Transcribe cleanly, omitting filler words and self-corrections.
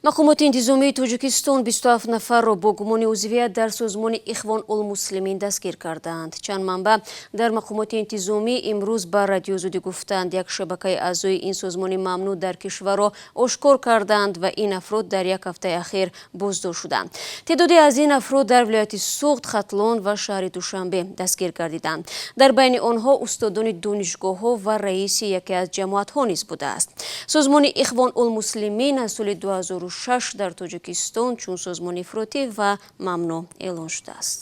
Мақомоти интизомии Тоҷикистон 27 нафарро бо гумони узвият дар созмони Ихвон улмуслимин дастгир кардаанд. Чанд манбаъ дар мақомоти интизомӣ имрӯз ба Радиои Озодӣ гуфтанд, як шабакаи аъзои ин созмони мамнӯъ дар кишварро ошкор кардаанд ва ин афрод дар як ҳафтаи ахир боздошт шуданд. Теъдоде аз ин афрод дар вилояти Суғд, Хатлон ва шаҳри Душанбе дастгир гардиданд. Дар байни онҳо устодони донишгоҳҳо ва раиси яке аз ҷамоатҳо низ будааст. Созмони Ихвон улмуслимин аз соли 2006 дар Тоҷикистон чун созмони ифротӣ ва мамнӯъ эълон шудааст.